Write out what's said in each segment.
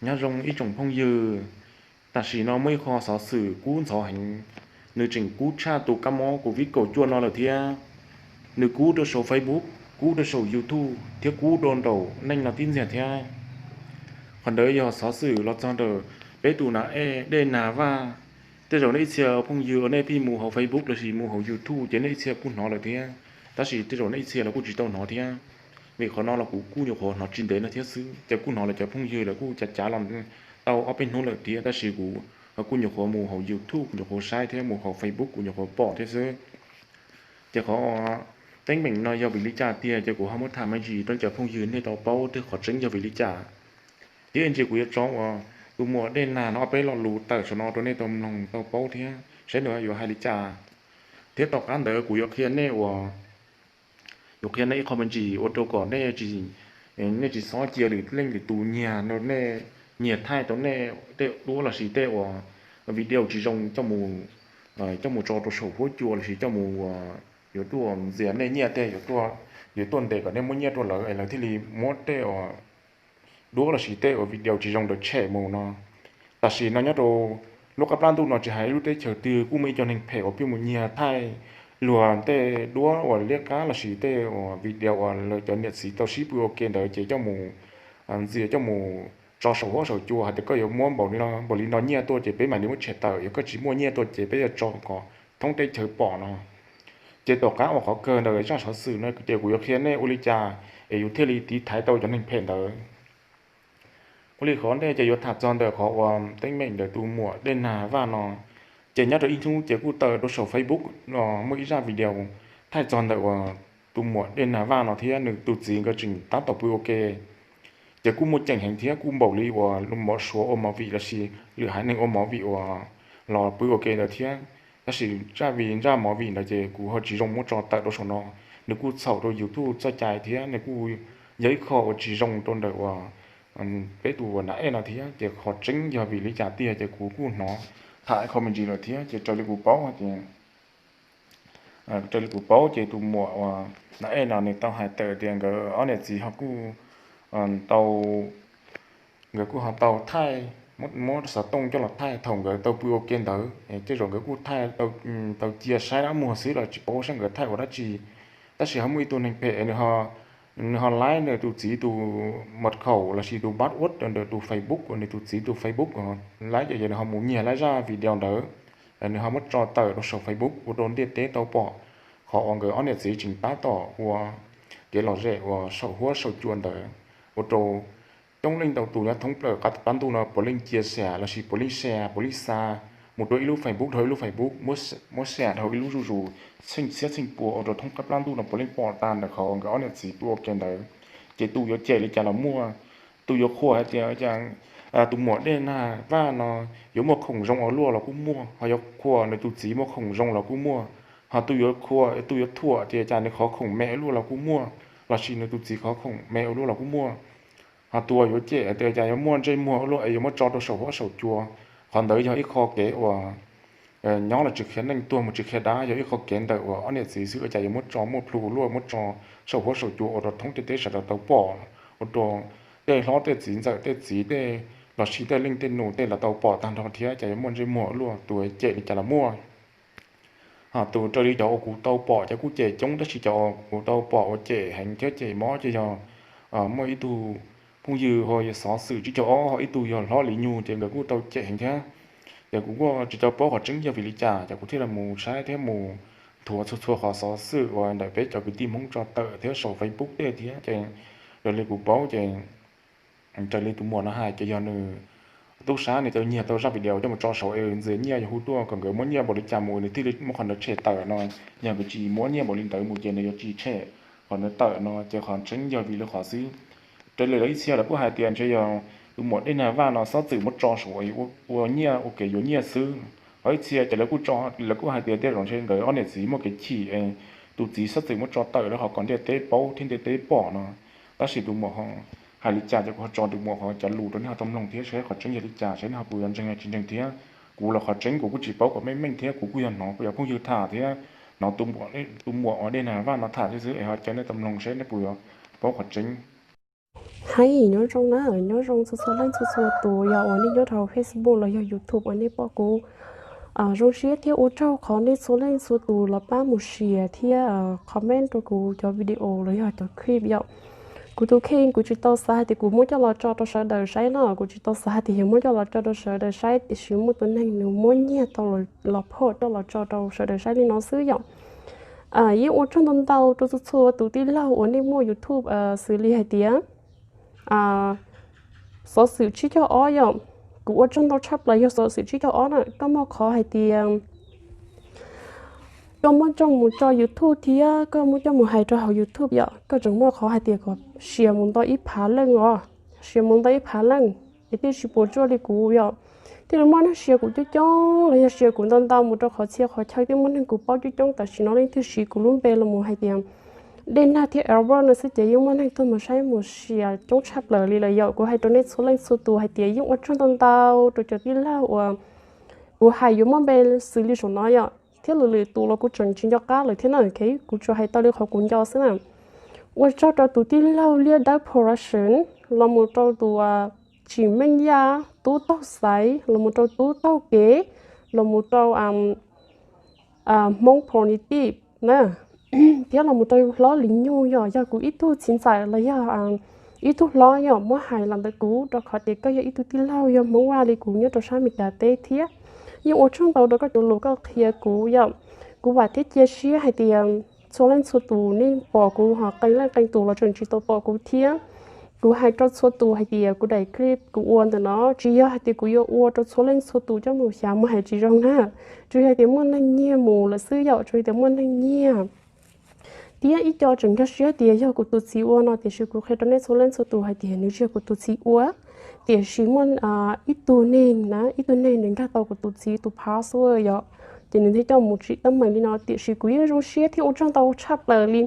Nyob zoo ib tsoom phooj ywg, tam sim no muaj ib qho xov xwm kub ntxhov heev, nws tseem kub tshaj tus kab mob covid kaum cuaj no lawm thiab. Nws kub rau saum Facebook, kub rau saum YouTube thiab kub rau nraum neej no tib ntxiag thiab. Qhov ntawd yog xov xwm los txog ntawm peb tus nam ej Dej Nag Vaj. Tej zaum nej ib txhia phooj ywg uas nej pheej mus hauv Facebook lossis mus hauv YouTube ces nej ib txhia kuj hnov lawm thiab, tab sis tej zaum nej ib txhia los kuj tsis tau hnov thiab. Vim qhov no los kuv kuj nyuam qhuav hnov tsis ntev no thiab xwb, ces kuj hnov lawv cov phooj ywg lawv kuj cav cav los tau ob peb hnub lawm thiab, tab sis kuv kuj nyuam qhuav mus hauv YouTube kuv nyuam qhuav saib thiab mus hauv Facebook kuv nyuam qhuav pom thiab xwb. Ces qhov teeb meem no yog vim li cas tiag ces kuv ho muab tham me ntsis rau cov phooj ywg nej tau paub thiab qhov tseeb yog vim li cas. Thiab ib ntsis kuv yuav tso uas tus muam Dej Nag no ob peb lo lus tawm saum no rau nej tau mloog tau paub thiab saib nws yuav hais li cas. Thiab tom qab ntawd kuv yuav qhia nej uas, yuav qhia nej ib qho me ntsis ua rau kom nej tsis, nej tsis txhob cia lwm leej lwm tus nyiag no, nej nyiag thaij tau nej tej duab lossis tej uas video tsis zoo coj mus, coj mus tso rau saum huab cua lossis coj mus, yuav tuaj ntxias nej nyiaj tej, yuav tuaj ntes kom nej muab nyiaj rau lawv es lawv thiaj li muab tej uas duab lossis tej uas video tsis zoo ntawd tshem mus no. Tam sim no nyob rau lub qab plab ntuj no tsis hais ib lub teb chaws twg kuj muaj ib co neeg phem uas pheej mus nyiag thaij luag tej duab uas liab qab lossis tej uas video uas lawv cov niam txiv tau sib pw ua ke ntawd ces coj mus ntxias coj mus tso saum huab saum cua hais tias koj yuav muab npaum li no npaum li no nyiaj tuaj ces peb mam li muab tshem tawm, yog koj tsis muaj nyiaj tuaj ces peb yuav tso kom thoob teb chaws pom no. Ces tom qab uas qhov kawg ntawm zaj xov xwm no ces kuv yuav qhia nej ua li cas es yus thiaj li tiv thaiv tau cov neeg phem ntawd. Ua li qhov ntej ces yuav tham txog ntawm qhov uas teeb meem ntawm tus muam Dej Nag Vaj no. Ces nyob rau ib hnub ces kuj tawm rau saum Facebook no muaj ib zaj video thaij txog ntawm uas tus muam Dej Nag Vaj no thiab nws tus txiv nkawd tseem tab tom pw ua ke. Ces kuj muaj ceem heev thiab kuj npaum li uas lub mov suav ua movie lossis lwm haiv neeg ua movie uas los pw ua ke ntawd thiab. Tab sis zaj vim zaj movie ntawd ces kuv ho tsis zoo muab tso tawm rau saum no, nws kuj txhaum rau YouTube txoj cai thiab nws kuj yog ib qho uas tsis zoo rau ntawm uas peb tus uas nam ej no thiab. Ces qhov tseeb yog vim li cas tiag ces kuv kuj hnov tham ib qho me ntsis lawm thiab ces raws li kuv paub ces raws li kuv paub ces tus muam uas nam ej no nws tau hais tawm tias nkawd ob niam txiv ho kuj tau, nkawd kuj ho tau thaij, muab xov tooj coj los thaij thaum nkawd tau pw ua ke ntawd, tej zaum nkawd kuj thaij tau cia saib dab muag xwb los tsis paub saib nkawd thaij ua dab tsi. Tab sis ho muaj ib tug neeg phem nws ho laib nws tus txiv tus mật khẩu lossis tus password ntawm tus Facebook uas nws tus txiv tus Facebook laib ces nws ho mus nyiag laib zaj video ntawd, nws ho muab tso tawm rau saum Facebook ua rau ntiaj teb tau pom qhov uas nkawd ob niam txiv tseem tab tom ua kev lom zem uas saum huab saum cua ntawd, ua rau coob leej ntau tus nyob thoob plaws qab ntuj no puav leej cia xas lossis puav leej share puav leej xa mus rau ib lub Facebook dhau ib lub Facebook, muab share dhau ib lub zuj zus, txheej txhiab txheej pua ua rau thoob qab plab ntuj no puav leej pom tag ntawm qhov uas nkawd ob niam txiv pw ua ke ntawd. Ces tus yuav cem li cas los muaj, tus yuav qhuas hais tias tus muam Dej Nag Vaj no yuav muaj khoom zoo ua luaj los kuj muaj, ho yuav qhuas nws tus txiv muaj khoom zoo los kuj muaj, ho tus yuav qhuas tus yuav thuam tias cas nws qhov khoom me ua luaj los kuj muaj, lossis nws tus txiv qhov khoom me ua luaj los kuj muaj. Ho tus yuav cem tias cas yuav muaj ntsej muag ua luaj es yuav muab tso rau saum huab saum cua, qhov ntawd yog ib qho kev uas nyob los tsis qhia neej tuag mus tsis qhia dab, yog ib qho kev ntawm uas ob niam txiv xwb ua cas yuav muab tso muaj plhu ua luaj muab tso saum huab saum cua ua rau thoob ntiaj teb sawv daws tau pom, ua rau tej hlob tej txiv ntxawm tej txiv tej lossis tej leej tej nus tej los tau pom tag nrho thiab cas yuav muaj ntsej muag ua luaj, tus cem li cas los muaj. Ho tus raws li cov uas kuv tau pom ces kuj cem coob tab sis cov uas kuv tau pom uas cem heev thiab cem mob ces yog muaj ib tug phooj ywg ho yog xov xwm tsib caug ob ho ib tug yog hlob Lis Nyug ces nkawd kuj tau cem heev thiab. Ces kuv kuj tsis tau paub qhov tseeb yog vim li cas ces kuv thiaj li mus saib thiab mus nthuav txhua txhua qhov xov xwm uas ntawm peb cov kwv tij Hmoob tso tawm thiab saum Facebook tej thiab ces raws li kuv paub ces raws li tus muam no hais ces yog nws tub sab nws tau nyiag tau zaj video coj mus tso saum es ntxias nyiaj yog hu tuaj kom nkawd muab nyiaj npaum li cas mus nws thiaj li muab qhov ntawd tshem tawm no. Yog nkawd tsis muab nyiaj npaum li ntawd mus ces nws yuav tsis tshem qhov ntawd tawm no ces qhov tseeb yog vim li qhov xwb. Raws li lawv ib txhia lawv kuj hais tias ntshe yog tus muam Dej Nag Vaj no xob txwm muab tso saum ua nyiaj ua kev yuav nyiaj xwb. Ho ib txhia ces lawv kuj hais tias tej zaum ntshe nkawd ob niam txiv muaj kev chim es tus txiv xob txwm muab tso tawm rau qhov kom ntiaj teb paub thiab ntiaj teb pom no. Tab sis tus muam ho hais li cas ces kuv ho tso tus muam qhov cov lus rau nej ho tau mloog thiab saib qhov tseeb yog li cas saib nej ho puas yuav ntseeg tsis ntseeg thiab. Kuv los qhov tseeb kuv kuj tsis paub kom meej meej thiab kuv kuj yog hnov kuv cov phooj ywg tham thiab hnov tus muam uas Dej Nag Vaj no tham thiab xwb es ho caw nej tau mloog saib nej puas yuav paub qhov tseeb. Hais nyob zoo na, nyob zoo txhua txhua leej txhua txhua tus yog uas nej nyob rau Facebook los yog YouTube uas nej pom kuv. Zoo siab thiab ua tsaug qhov nej txhua leej txhua tus los pab mus share thiab comment rau kuv cov video los yog cov clip yom. Kuv tus kheej kuv tsis tau xav hais tias kuv muab coj los tso rau sawv daws saib no, kuv tsis tau xav hais tias yuav muab coj los tso rau sawv daws saib, tiam sis muaj tus neeg nws muab nyiag tau los phoj coj los tso rau sawv daws saib li no xwb yom. Yeej ua tsaug ntau ntau rau txhua txhua tus tij laug uas nej muaj YouTube xws li hais tias xov xwm tsib caug ob yom. Kuv ua tsaug ntau tshaj plaws yog xov xwm tsib caug ob na, koj muaj qhov hais tias koj muab coj mus tso YouTube thiab koj muab coj mus hais rau hauv YouTube yom, koj tseem muaj qhov hais tias kom share mus ntau ib phav leej os, share mus ntau ib phav leej, es thiaj tsis puas tsuaj li kuv yom. Thiaj li muaj neeg share kuv coob coob los yog share kuv ntau ntau mus rau qhov txhia qhov chaw thiab muaj neeg kuv paub coob coob, tam sim no leej twg siv kuv lub npe los mus hais tias Dej Nag thiab Albert no xwb ces yeej muaj neeg tuaj mus saib mus share coob tshaj plaws li lawm yom. Kuv hais rau nej txhua leej txhua tus hais tias yeej ua tsaug ntau ntau rau cov tij laug uas kuv hais yuav muaj npe xws li saum no yom, thiab lwm lwm tus los kuv tseem tsis nco qab lawm thiab na, kuv tsuas hais tau li qhov kuv nco xwb na. Ua tsaug rau tus tij laug Liaj Dawb Production, los mus rau tus Tsim Meej Yaj, Tub Taug Xaiv, los mus rau Tub Taug Kev, los mus rau Hmoob Pro Native na, thiab los mus rau Hlob Lis Nyug, yog yog kuv ib tug txiv ntxawm los yog ib tug hlob yom, muab hais los ntawm kuv rau qhov tias koj yog ib tug tij laug yog Hmoob Vaj li kuv nyob rau sab Amelikas teb thiab. Yeej ua tsaug ntau rau koj cov lus koj qhia kuv yom. Kuv vam thiab cia siab hais tias txhua leej txhua tus nej pom kuv ho qee leej qee tus los tseem tsis tau pom kuv thiab. Kuv hais rau txhua tus hais tias kuv daim clip kuv ua ntawm no tsis yog hais tias kuv yuav ua rau txhua leej txhua tus coj mus xyav mus hais tsis zoo na. Tsuas yog tias muaj neeg nyiag mus lawm xwb yom, tsuas yog tias muaj neeg nyiag thiab ib co tseem nkag siab tias yog kuv tus txiv ua no, tiam sis kuv qhia rau nej txhua leej txhua tus hais tias nws tsis yog kuv tus txiv ua. Tiam sis muaj ib tug neeg na, ib tug neeg nws nkag tau kuv tus txiv tus password yom, ces nws thiaj coj mus tsim teeb meem li no. Tiam sis kuv yeej zoo siab thiab ua tsaug ntau tshaj plaws li.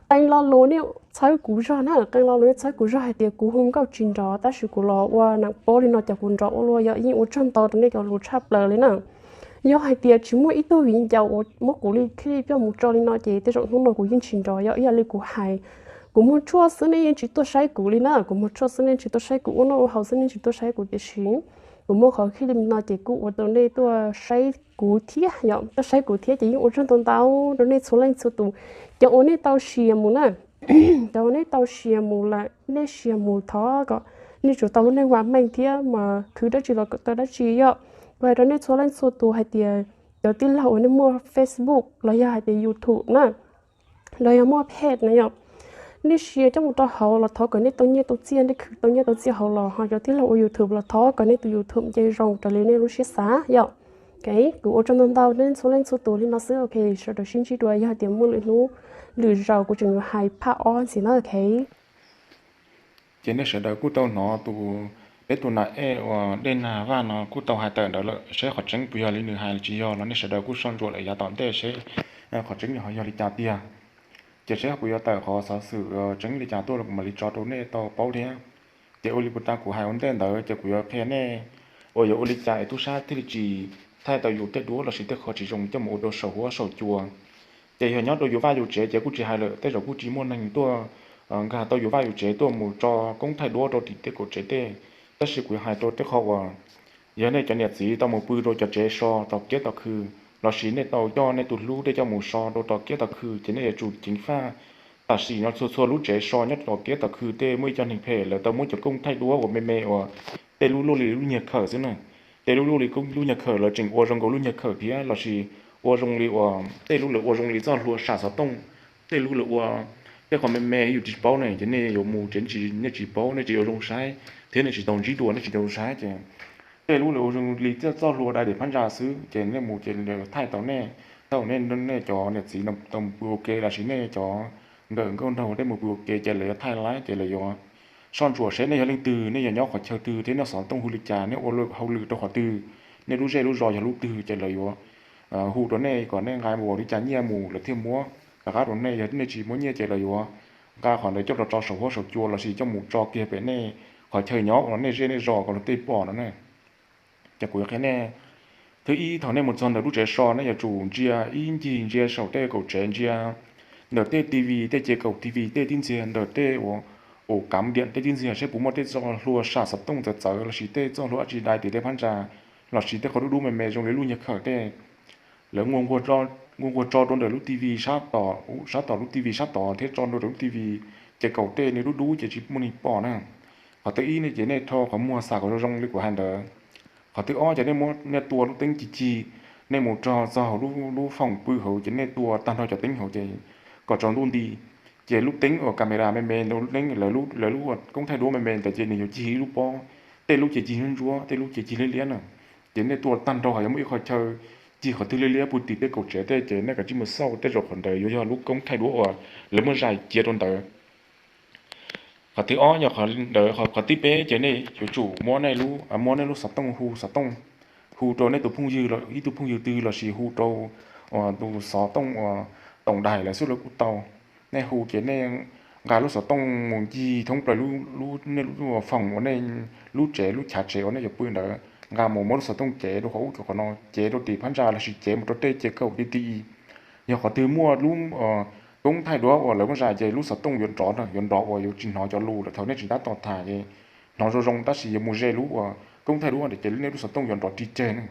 Qee lo lus nej txhawb kuv zog na, qee lo lus nej txhawb kuv zog hais tias kuv hu nkauj tsis nrov, tab sis kuv los ua neeg paub li no ces kuv nrov ua luaj yom. Yeej ua tsaug ntau rau nej cov lus tshaj plaws li na. Yog hais tias tsis muaj ib tug viv ncaus uas muab kuv li clip coj mus tso li no ces tej zaum hnub no kuv yeej tsis nrov yom. Ib yam li kuv hais, kuv muag tshuaj xwb nej yeej tsis tuaj saib kuv li na, kuv muag tshuaj xwb nej tsis tuaj saib kuv, ua noj ua haus xwb nej tsis tuaj saib kuv, tiam sis kuv muab qhov clip li no ces kuj ua rau nej tuaj saib kuv thiab yom, tuaj saib kuv thiab ces yeej ua tsaug ntau ntau rau nej txhua leej txhua tus. Cov uas nej tau share mus na, cov uas nej tau share mus lawm, nej share mus thov kom nej tsum tau lub neej vam meej thiab mas khwv dab tsi los kom tau dab tsi yom. Kuv hais rau nej txhua leej txhua tus hais tias cov tij laug uas nej muaj Facebook los yog hais tias YouTube na, los yog muaj page na yom, nej share coj mus rau hauv los thov kom nej tau nyiaj tau txiaj, nej khwv tau nyiaj tau txiaj hauv los ho cov tij laug ua YouTube los thov kom nej tus YouTube nce zoo raws li nej lub siab xav yom. Ok, kuv ua tsaug ntau ntau nej txhua leej txhua tus li no xwb. Ok, sawv daws sib ntsib dua, yog hais tias muaj lwm hnub lwm zaus kuv tseem yuav hais phaj ob ntxiv na. Ok. Ces nej sawv daws kuj tau hnov tus, peb tus nas ej uas Dej Nag Vaj no kuj tau hais tawm ntawd lawm, seb qhov tseeb puas yog li nws hais los tsis yog los nej sawv daws kuj soj ntsuam lawm yav tom ntej seb qhov tseeb nws ho yog li cas tiag. Ces seb kuv yuav tawm qhov xov xwm tseeb li cas tuaj los kuv mam li tso rau nej tau paub thiab. Ces ua li puag ta kuv hais ua ntej ntawd ces kuv yuav qhia nej uas yuav ua li cas es tub sab thiaj li tsis thaij tau yus tej duab lossis tej qho tsis zoo coj mus ua rau saum huab saum cua. Ces yog nyob rau yus vaj yus tsev ces kuj tsis hais lawm, tej zaum kuj tsis muaj neeg tuaj nkag tau yus vaj yus tsev tuaj mus tso koob thaij duab rau tim tej kaum tsev tej. Tab sis kuv yuav hais rau tej qho uas yog nej cov niam txiv tau mus pw rau cov tsev so tom kiab tom khw, lossis nej tau coj nej tus hlub tej coj mus so rau tom kiab tom khw ces nej yuav tsum ceev faj. Tam sim no txhua txhua lub tsev so nyob tom kiab tom khw tej muaj ib co neeg phem lawv tau muab cov koob thaij duab uas me me uas tej lub luaj li lub nyuag khawm xwb na. Tej lub luaj li lub nyuag khawm lawv tseem ua zoo nkaus lub nyuag khawm thiab lossis ua zoo li uas tej lub lawv ua zoo li txoj hlua sam xov tooj. Tej lub lawv ua tej qho me me yus tsis paub ne ces nej yuav mus tsev nej tsis paub, nej tsis ua zoo saib thiab nej tsis tau ntsib dua nej tsis tau saib ces tej lub lawv ua zoo li txoj hlua dai daim phab ntsa xwb ces nej mus ces lawv thaij tau nej, thaum nej, nej cov niam txiv tau mus pw ua ke lossis nej cov nkawm nkauj nraug tej mus pw ua ke ces lawv yuav thaij laib ces lawv yuav soj ntsuam seb nej yog leej twg, nej yog nyob qhov chaw twg thiab nej xov tooj hu li cas, nej ua hauj lwm rau qhov twg, nej lub zej lub zos yog lub twg ces lawv yuav hu rau nej kom nej nqa mus ua li cas nyiaj mus lawv thiaj muab rov qab rau nej, yog nej tsis muab nyiaj ces lawv yuav nqa qhov ntawd coj los tso saum huab saum cua lossis coj mus tso kiag pem nej qhov chaw nyob uas nej zej nej zos kom luag tej pom no ne. Ces kuv yuav qhia nej, thib ib thaum nej mus txog ntawm lub tsev so nej yuav tsum ntsia ib ncig ntsia saum tej kaum tsev, ntsia ntawm tej TV, tej ce kaum TV, tej tib ntxiag ntawm tej uas ua kav diam tej tib ntxiag seb puas muaj tej txoj hlua sam xov tooj txawv txawv lossis tej txoj hlua dab tsi dai tim tej phab ntsa lossis tej qhov dub dub me me zoo li lub nyiag khawm tej. Lawv nquag nquag tso rau ntawm lub T V sab tod, sab tod lub T V sab tod thiab tso rau ntawm lub T V, ces kaum tej nws dub dub ces tsis muaj neeg pom na. Qhov thib ib ne ces nej rho qhov muag xam kom zoo zoo li kuv hais ntawd. Qhov thib ob ces nej muab nej tua lub teeb cig cig, nej mus rau txog hauv lub foom pw hauv ces nej tua tag nrho cov teeb hauv ces kom tsaus ntuj nti. Ces lub teeb uas camera me me, lawv lub koob thaij duab me me ntawd ces nws yuav cig ib lub pob, tej lub ces cig ntsuab ntsuab, tej lub ces cig liab liab na. Ces nej tua tag nrho ho yuav muaj ib qho chaw cig qhov twg liab liab puag tim tej kaum tsev tej ces nej kav tsij mus xauj tej zaum qhov ntawd yuav yog lub koob thaij duab uas lawv muab zais cia rau ntawd. Qhov thib ob yog qhov ntawd. Qhov thib peb ces nej yuav tsum muab nej lub, muab nej lub xov tooj hu xov tooj, hu rau nej tus phooj ywg, ib tug phooj ywg twg lossis hu rau tus xov tooj uas tổng đài lawv xwb los kuj tau. Nej hu ces nej nqa lub xov tooj mus ncig thoob plaws nej lub foom uas nej, lub tsev lub chav tsev uas nej yuav pw ntawd, nqa mus muab lub xov tooj cev rau qhov ub rau qhov no, cev rau tim phab ntsa lossis cev mus rau tej ces kaum ti ti. Yog qhov twg muaj lub koob thaij duab uas lawv muab zais ces lub xov tooj yuav nrov na, yuav nrov uas yuav tsis hnov cov lus lawm thaum nej tsis tab tom tham ces hnov zoo zoo tab sis yuav mus ze lub uas koob thaij duab ntawd ces nej lub xov tooj yuav nrov ris ceg na,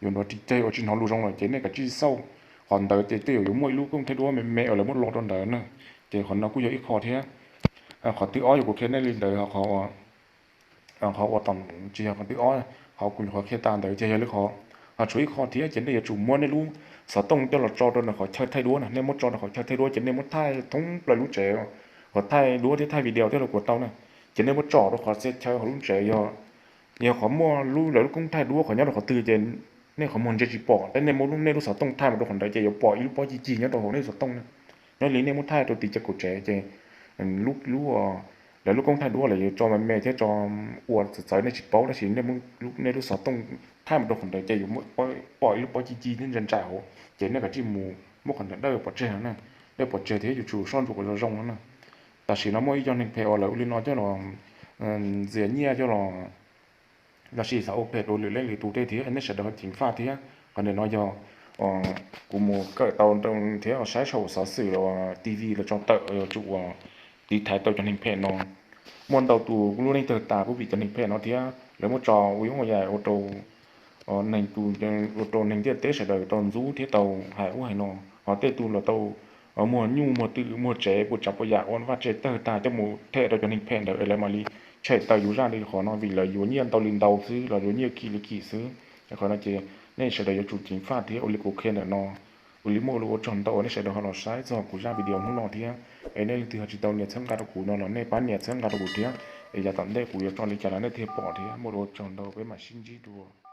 yuav nrov ris ceg uas tsis hnov lus zoo lawm ces nej kav tsij xauj qhov ntawd ces tej zaum yuav muaj ib lub koob thaij duab me me uas lawv muab lo rau ntawd na. Ces qhov no kuj yog ib qho thiab. Qhov thib ob yog kuv qhia nej li ntawd, qhov uas tom, tsis yog qhov thib ob, qhov kuv nyuam qhuav qhia tas ntawd ces yog li qhov, ho tshuav ib qho thiab ces nej yuav tsum muab nej lub xov tooj coj los tso rau ntawm qhov chaw thaij duab na, nej muab tso rau qhov chaw thaij duab ces nej muab thaij thoob plaws lub tsev, qhov thaij duab thiab thaij video thiab los kuj tau na. Ces nej muab tso rau qhov txhia chaw hauv lub tsev, yog qhov muaj lub, lawv lub koob thaij duab qhov nyob rau qhov twg ces nej qhov muag ntsia tsis pom, thiab nej muab nej lub xov tooj thaij mus rau qhov ntawd ces yuav pom ib lub pob cig cig nyob rau hauv nej xov tooj na. Nyob li nej muab thaij rau tim cov kaum tsev ces lub, lub, lawv lub koob thaij duab lawv yuav tso me me thiab tso ua txawv txawv nej tsis paub tab sis nej lub xov tooj thaij mus rau qhov ntawd ces yuav pom ib lub pob cig cig thiab ntsa ntsa hauv ces nej kav tsij mus muab qhov ntawd dawj pov tseg no na. Dawj pov tseg thiab yuav tsum soj ntsuam kom zoo zoo no na. Tam sim no muaj ib co neeg phem uas lawv ua li no coj los ntxias nyiaj coj los lossis xav ua phem rau lwm leej lwm tus tej thiab, nej sawv daws ho ceev faj thiab. Qhov ntawm no yog kuv mus kawm tau thiab saib saum xov xwm los T V los tso tawm, yuav tsum ua tiv thaiv tau cov neeg phem no. Muaj ntau tus lub neej tawg tas kuj vim cov neeg phem no thiab, lawv muab tso ua yoov ua yaim ua rau neeg, ua rau neeg ntiaj teb sawv daws tau ntxub thiab tau hais ub hais no. Ho tej tus los tau muag nyuj muag twm muag tsev puas tsav puas yam ua vaj tse tawg tag coj mus them rau cov neeg phem ntawd es lawv mam li tshem tawm yus zaj li qhov no vim lawv yuav nyiaj ntau li ntau xwb los yuav nyiaj kim li kim xwb. Qhov no ces nej sawv daws yuav tsum ceev faj thiab ua li kuv qhia ntawm no. Ua li muaj ua tsaug ntau uas nej sawv daws ho los saib txog kuv zaj video hnub no thiab. Es nej leej twg ho tsis tau nias txhawb nqa rau kuv no los nej pab nias txhawb nqa rau kuv thiab, es yav tom ntej kuv yuav tso li cas los nej thiaj pom thiab. Muaj ua tsaug ntau, peb mam sib ntsib dua.